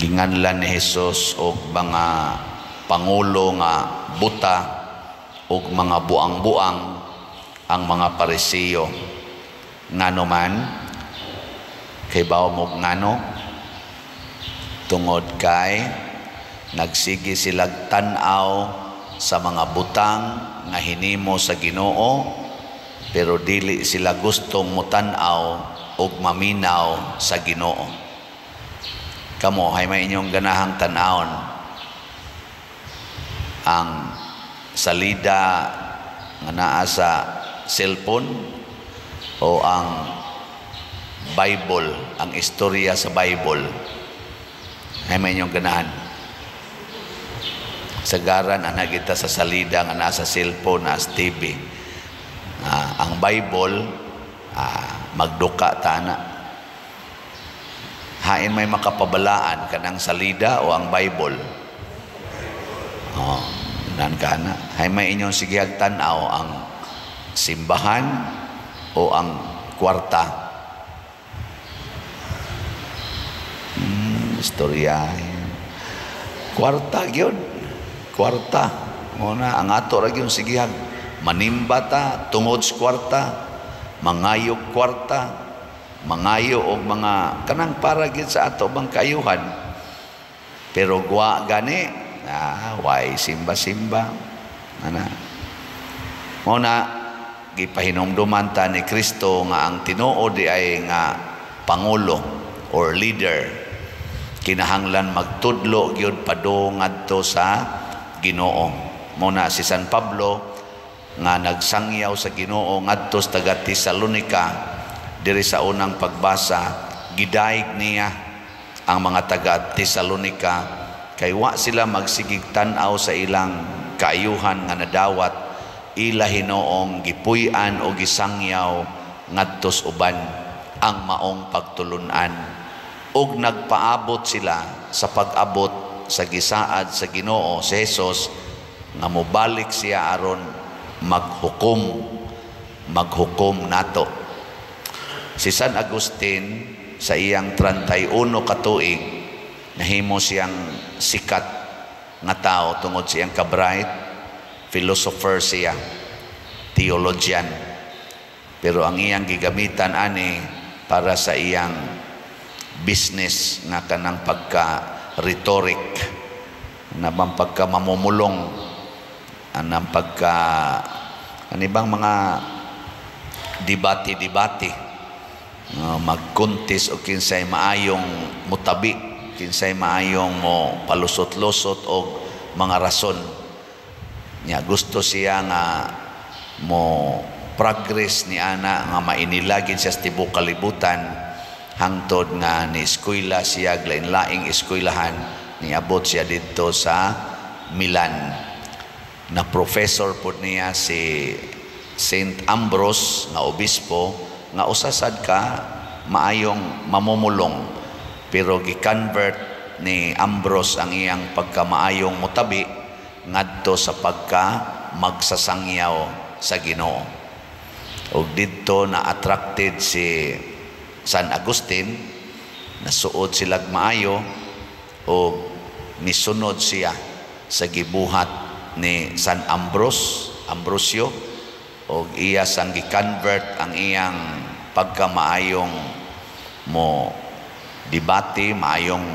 Ginganlan ni Jesus og mga pangulo nga buta og mga buang-buang ang mga Pariseo. Ngano man? Kay bawo mo ngano? Tungod kay nagsige silag tan-aw sa mga butang nga hinimo sa Ginoo, pero dili sila gustong mutan-aw og maminaw sa Ginoo. Kamo, hay may inyong ganahang tan-awon? Ang salida nga naa sa cellphone o ang Bible, ang istorya sa Bible? Hay may inyong ganahan? Sagaran ana kita sa salida nga naa sa cellphone, naa sa TV. Ang Bible, magduka ta na. Hain may makapabalaan, kanang salida o ang Bible? Oh, nan ka na. Hay may inyong sigihag tan-aw, ang simbahan o ang kwarta? Istorya. Kwarta gyud. Kwarta. Mo na ang ato ra gyud sigihag. Manimba ta tungod sa kwarta, mangayog kwarta, mangayo og mga kanang para gyud sa ato bang kayuhan. Pero gwa gani, why simba-simba? Ana. Mo na gipahinumduman ta ni Kristo nga ang tinuod di ay nga pangulo or leader kinahanglan magtudlo gyud padung ngadto sa Ginoo. Mo na si San Pablo nga nagsangyaw sa Ginoo ngadto sa taga Tesalonika, diri sa unang pagbasa, gidayeg niya ang mga taga Tesalonika kay wa sila magsigig tan-aw sa ilang kaayuhan nga nadawat, ila hinoong gipuy-an o gisangyaw ngadtos uban ang maong pagtulunan, ug nagpaabot sila sa pag-abot sa gisaad sa Ginoo si Jesus nga mobalik siya aron maghukom nato. Si San Agustin, sa iyang 31 ka tuig, nahimo siyang sikat nga tao tungod sa iyang ka-bright, philosopher siya, theologian. Pero ang iyang gigamitan ani para sa iyang business nga kanang pagka rhetoric, na bang pagka mamumulong, anang pagka ani bang mga debate-debate, magkuntis o kinsay maayong mutabi, kinsay maayong mo palusot-lusot og mga rason niya. Gusto siya nga mo progress ni ana nga mainilagin siya sa tibuok kalibutan, hangtod nga ni eskwela siya lain-laing eskwelahan, niabot siya didto sa Milan. Na professor pod niya si Saint Ambrose nga obispo, nga usa sad ka maayong mamumulong, pero gi-convert ni Ambrose ang iyang pagkamaayong mutabi ngadto sa pagka magsasangyaw sa Ginoo. Og didto na attracted si San Agustin, nasuod silag maayo o misunod siya sa gibuhat ni San Ambrose, Ambrosio, og iya sang gi-convert ang iyang pagkamaayong mo debate, maayong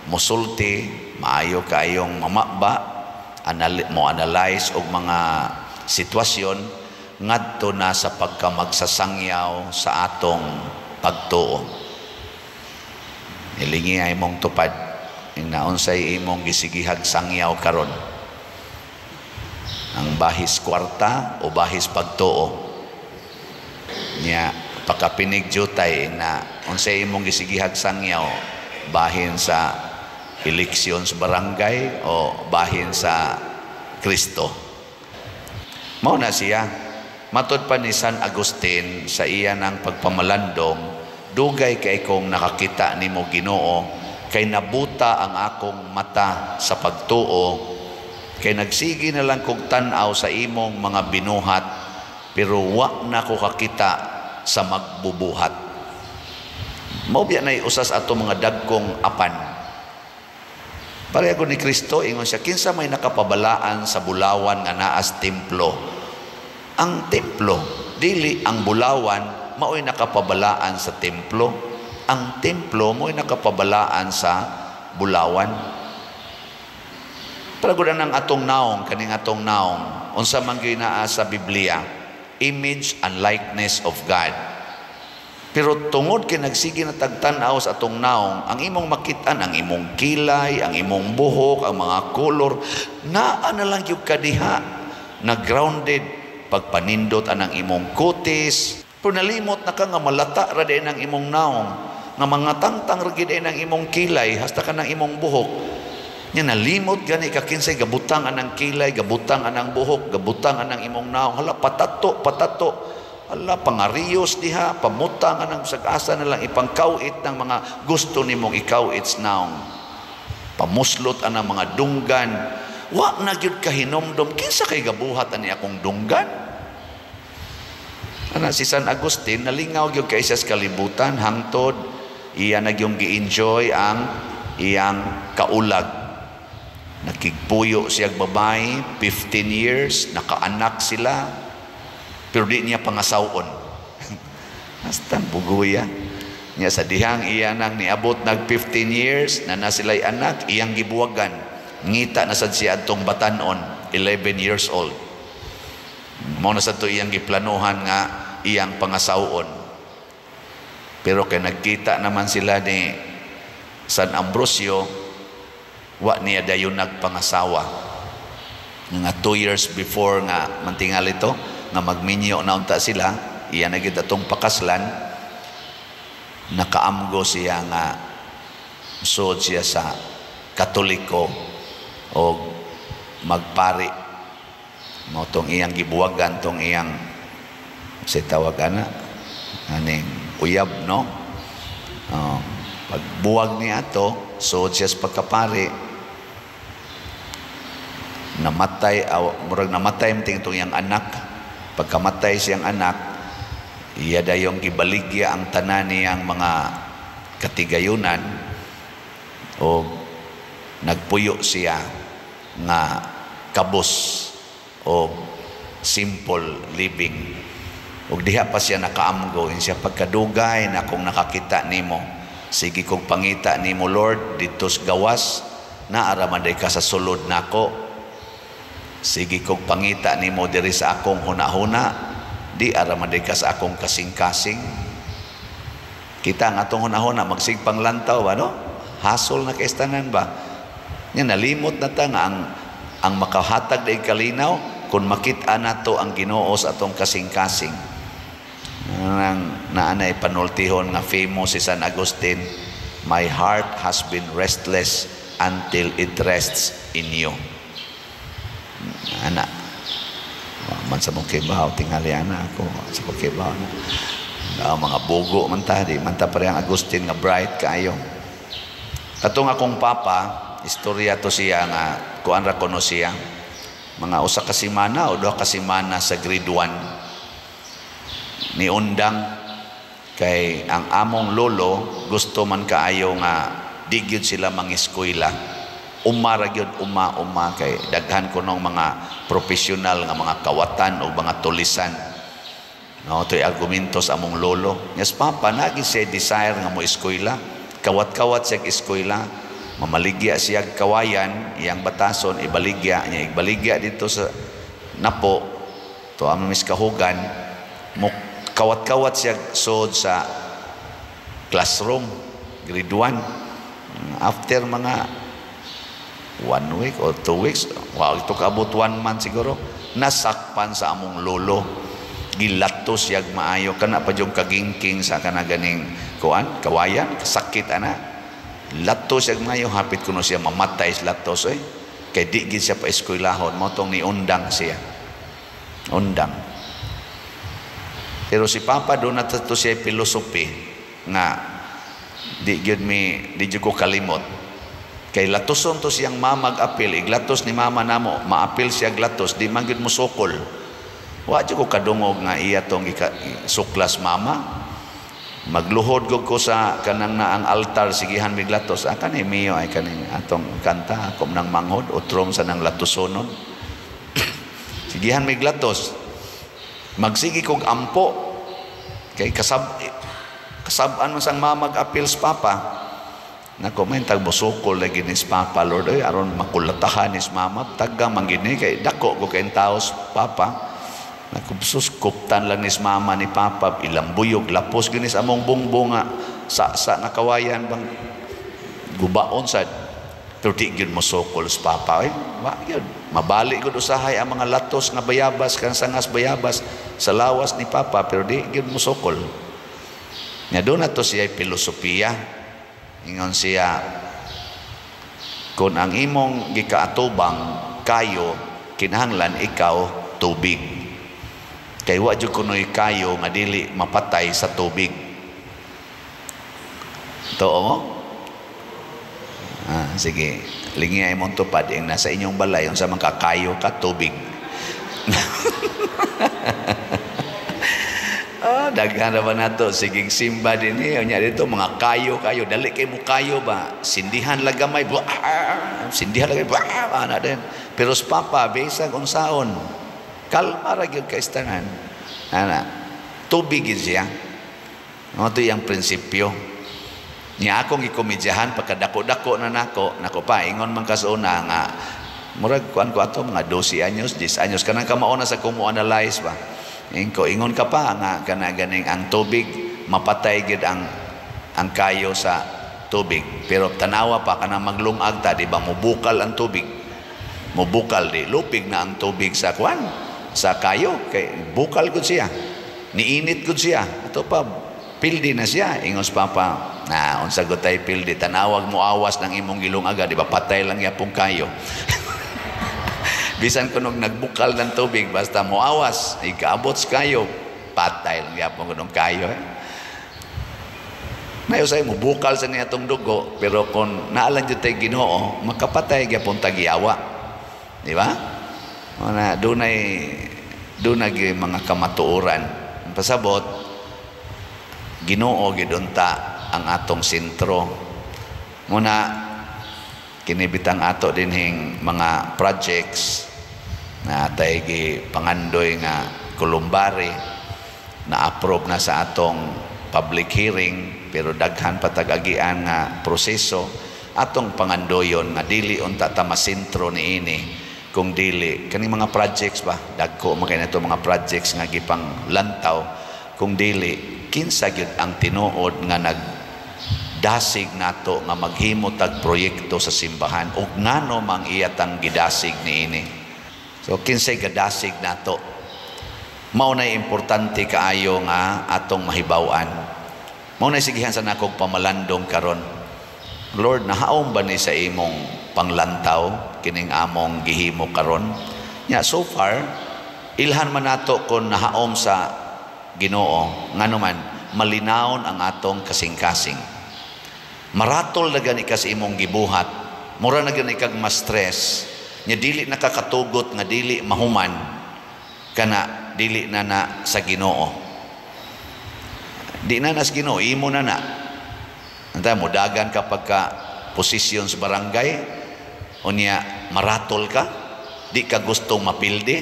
musulti, maayo kaayong mamaba, mo analyze og mga sitwasyon, ngadto na sa pagkamagsasangyaw sa atong pagtuo. Hilingi ay mong tupad ing naunsay imong gisigihag sangyaw karon. Ang bahis kwarta o bahis pagtuo? Nya pakapinig jutay na unsay imong gisigihag sangyaw, bahin sa eleksyon sa barangay o bahin sa Kristo? Mao na siya. Matod pa ni San Agustin sa iya ng pagpamalandong, "Dugay kay kong nakakita nimo, Ginoo, kay nabuta ang akong mata sa pagtuo, kay nagsige na lang kog tan-aw sa imong mga binuhat, pero wa na ko kakita sa magbubuhat." Mao biya nay usas ato mga dagkong apan. Pareho ni Kristo, ingon siya, kinsa may nakapabalaan sa bulawan nga naa sa templo? Ang templo, dili ang bulawan mao'y nakapabalaan sa templo. Ang templo mo'y nakapabalaan sa bulawan. Para gud ang atong naong, kaning atong naong, unsa man gyud naa sa Biblia, image and likeness of God. Pero tungod kay nagsige na tagtan-aw sa atong naong, ang imong makit-an, ang imong kilay, ang imong buhok, ang mga kolor, naa na lang gyud kadiha na grounded pagpanindot anang imong kutis. Pero nalimot na ka nga malata ra din ang imong naong, nga mga tangtang ra gid ang imong kilay, hasta ka ng imong buhok. Nya nalimot gani ka kinsay gabutang anang kilay, gabutang anang buhok, gabutang anang imong naong. Hala, patato, patato. Hala, pangariyos diha, pamutang anang sag-asa na lang ipangkawit ng mga gusto nimong ikawit sa naong. Pamuslot anang mga dunggan. Wa na gyud kahinomdom kinsa kay gabuhat ani akong dunggan. Ana si San Agustin nalingaw gyud kay siya sa kalibutan hangtod iya na gyud gi-enjoy ang iyang kaulag. Nakigpuyo siyag babae, 15 years, nakaanak sila, pero di niya pangasawon. Hasta buguya. Niya sa dihang iya nang niabot nag 15 years, na na sila'y anak, iyang gibuwagan. Ngita na sad siya atong batanon, 11 years old. Mao na sad to iyang giplanuhan nga iyang pangasawon. Pero kay nagkita naman sila ni San Ambrosio, wa niya dayon nagpangasawa. Nga 2 years before nga mantingal ito, nga magminyo na unta sila, iya na gyud atong pakaslan, nakaamgo siya nga suod siya sa Katoliko o magpari. Mao tong iyang gibuwagan tong iyang si tawag ana aning uyab, no? Oh, pagbuwag niya ato, suod siya sa pagkapari, namatay aw, murag namatay man itong iyang anak. Pagkamatay siyang anak, iya dayong gibaligya ang tanan niyang mga katigayunan o nagpuyo siya nga kabos o simple living. Ug diha pa siya nakaamgo siya, "Pagkadugay na akong nakakita nimo, sige kog pangita nimo, Lord, didto sa gawas, naa ra man ka sa sulod nako. Sige kog pangita nimo diri sa akong hunahuna, di ara man ka sa akong kasing-kasing." Kita ang atong hunahuna magsigpang lantaw ba, no? Hasol na kay tanan ba. Nya nalimot na ta nga ang makahatag day kalinaw kung makita nato ang Ginoo sa atong kasing-kasing. Nang naanay panultihon nga famous si San Agustin, "My heart has been restless until it rests in you." Ana man sa mong kibaw, tingali ana ako sa mong kibaw na. Mga bugo man ta, di man ta parehang Agustin nga bright kaayo. Katong akong papa, istorya to siya nga kuan ra kuno siya. Mga usa ka semana o duha ka semana sa grade 1 ni undang kay ang among lolo gusto man kaayo nga di gyud sila mangeskwela. Uma ra gyud, uma uma kay daghan kunong mga profesional nga mga kawatan o mga tulisan. No, to'y argumento sa among lolo. Yes, papa, nagi siya desire nga mo eskwela. Kawat-kawat siya eskwela. Mamaligya siya kawayan, iyang batason, ibaligya niya. Ibaligya dito sa Napo, to among mis kahugan, mo kawat-kawat siya sod sa classroom, grade 1. After mga 1 week or 2 weeks, wow, ito kaabot 1 month siguro, nasakpan sa among lolo. Gilatos siyag maayo kana pa yung kagingking sa kana ganing kuan kawayan, kasakit ana. Latos siyag maayo, hapit kuno siya mamatay sa latos eh, kay di gid siya pa eskwelahon. Mao tong niundang siya, undang. Pero si Papa doon na to siya philosophy nga di gyud mi di gyud ko kalimot, kay latoson to siyang mama apil, iglatos ni mama namo, maapil siya glatos, di man gyud mosukol. Wa jud ko kadungog nga iya tong suklas mama. Magluhod gud ko sa kanang na ang altar, sigihan mig latos. Ah, kani miyo ay kaning atong kanta, ako nang manghod utrom sa nang latosonon. Sigihan mig latos. Magsigi kog ampo kay kasab-an man sang mama mag-apil sa papa. Nako, may tagbusukol lagi ni papa, Lord, ay aron makulatahan ni mama, taga man gini kay dako ko kay taos papa. Naku, sus, kuptan lang ni mama ni papa, ilang buyog, lapos gini sa among bungbong nga, sa nga kawayan bang gubaon sad. Pero di gyud mosukol sa papa, eh. Wa gyud. Mabali gyud usahay ang mga latos nga bayabas, kanang sangas bayabas sa lawas ni papa, pero di gyud mosukol. Nga doon na to siya filosofiya. Ingon siya, kung ang imong gikaatubang kayo, kinahanglan ikaw tubig. Kay wa jud kunoy kayo nga dili mapatay sa tubig. Too mo? Ah, sige, lingi ay mong tupad ing nasa inyong balay unsa man kakayo ka tubig. Ah, daghan ra ba nato sigig simba dinhi unya dito mga kayo kayo, dali kay mo kayo ba, sindihan lang gamay, sindihan lang gamay, ana din. Pero sa papa bisag unsaon, kalma ra gyud kay tanan. Ana, tubig gyud siya. Mao to iyang prinsipyo. Nya akong gikomedyahan pagkadako-dako na nako, nako pa ingon man kasuna nga murag kuan ko ato mga 12 anyos, 10 anyos kanang kamao na sa kumo analyze ba. Inko ingon ka pa nga kana ganing ang tubig mapatay gid ang kayo sa tubig. Pero tanawa pa kanang maglungag ta, di ba mubukal ang tubig. Mubukal di lupig na ang tubig sa kuan, sa kayo kay bukal gud siya. Niinit gud siya. Ato pa pildi na siya ingos papa. Na unsa gud tay pildi, tanawag mo awas ng imong gilungaga, di ba patay lang yapong kayo. Bisan kunog nagbukal ng tubig, basta mo awas, ikaabot sa kayo, patay lang yapong kunong kayo. Eh. Nayo say mo bukal sa niya tong dugo, pero kung naalan jud tay Ginoo, makapatay gyapon tagiyawa. Di ba? Una, dunay mga kamatuoran. Pasabot, Ginoo gid unta ang atong sentro. Muna kinibitang ato dinhing mga projects na atay gi pangandoy nga kolumbari na approve na sa atong public hearing, pero daghan pa tag-agian nga proseso atong pangandoyon nga dili unta ta masentro niini kung dili kaning mga projects ba, dagko man kay nato mga projects nga gipang lantaw, kung dili kinsa gyud ang tinuod nga nag dasig nato nga maghimo tag proyekto sa simbahan ug ngano mang iyatang gidasig niini. So kinsay gadasig nato, mao nay importante kaayo nga atong mahibaw-an. Mao nay sigihan sa nakog pamalandong karon. Lord, nahaom ba ni sa imong panglantaw kining among gihimo karon? Nya so far ilhan man nato kon nahaom sa Ginoo, ngano man malinawon ang atong kasing-kasing. Maratol na gani ka sa imong gibuhat, mura na gani kag ma-stress, nya dili nakakatugot nga dili mahuman kana dili na na sa Ginoo. Di na na sa Ginoo, imo na na. Anta mo dagan ka pagka posisyon sa barangay, unya maratol ka, di ka gustong mapildi,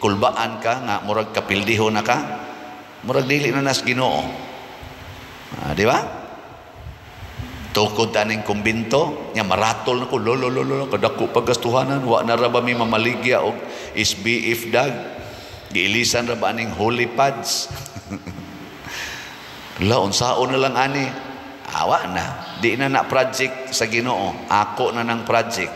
kulbaan ka nga murag kapildihon na ka, murag dili na na sa Ginoo. Ah, di ba? Tukod taning kumbinto, nya maratol na ko, lolo lolo, kadako pagastuhanan, wa na ra ba mi mamaligya og SBF dag, giilisan ra ba aning holy pads. La unsaon na lang ani, awa na, di na na project sa Ginoo, ako na nang project.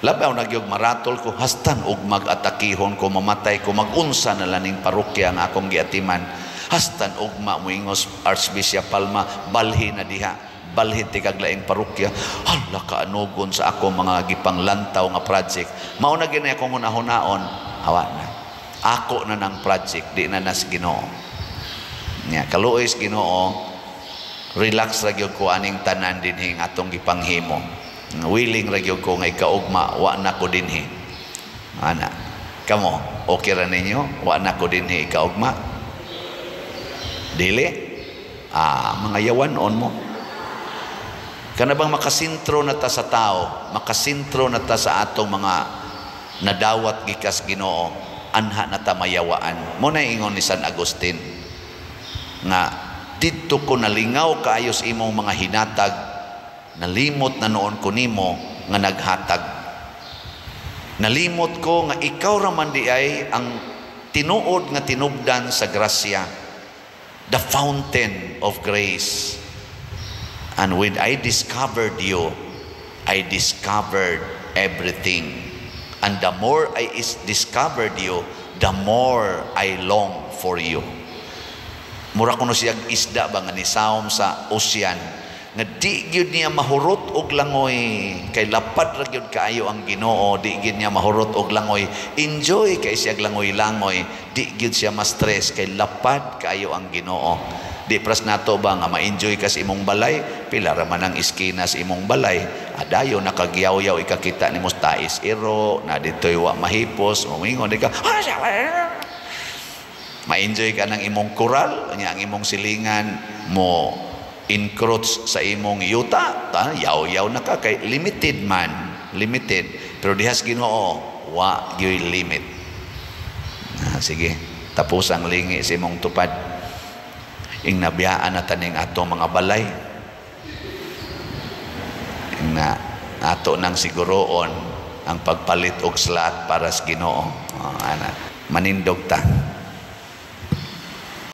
Labaw nagyog maratol ko, hastan og mag-atakihon ko, mamatay ko, magunsa na laning parokya ang akong giatiman. Hastan ugma moingos Archbishop Palma, balhi na diha, balhi ti kaglaing parokya. Hala kaanugon sa ako mga gipanglantaw nga project. Mao na gini akong hunahunaon, awa na. Ako na nang project, di na nas Ginoo. Nya kaluoy sa Ginoo, relax ra gyud ko aning tanan dinhi nga atong gipanghimo. Willing ra gyud ko nga ikaugma, wa na ko dinhi. Ana, kamo, okay ra ninyo? Wa na ko dinhi ikaugma? Dili? Ah, mga yawan-on mo. Kana bang makasintro na ta sa tao, makasintro na ta sa atong mga nadawat gikas Ginoo, anha na ta mayawaan. Mao na ingon ni San Agustin nga didto ko nalingaw kaayo sa imong mga hinatag, nalimot na nuon ko nimo nga naghatag. Nalimot ko nga ikaw ra man diay ang tinuod nga tinubdan sa grasya, the fountain of grace. And when I discovered you, I discovered everything. And the more I is discovered you, the more I long for you. Mura kuno siya isda ba nga nisawom sa ocean nga di gyud niya mahurot og langoy kay lapad ra gyud kaayo ang Ginoo. Di gyud niya mahurot og langoy. Enjoy kay siya langoy-langoy. Di gyud siya ma-stress kay lapad kaayo ang Ginoo. Di pras nato ba nga ma-enjoy ka sa imong balay? Pila ra man ang iskina sa imong balay. Adayo nakagyaw-yaw, ikakita nimo tais iro na dito'y wa mahipos, moingon di ka, ma-enjoy ka ng imong kural nya, ang imong silingan mo encroach sa imong yuta ta, yaw-yaw na ka kay limited man, limited. Pero dihas Ginoo, wa gyoy limit. Ah, sige, tapos ang lingi sa imong tupad. Ing nabiyaan na taning atong mga balay, ing na ato nang siguroon ang pagpalit og slot para sa Ginoo. Oh, ana, manindog ta.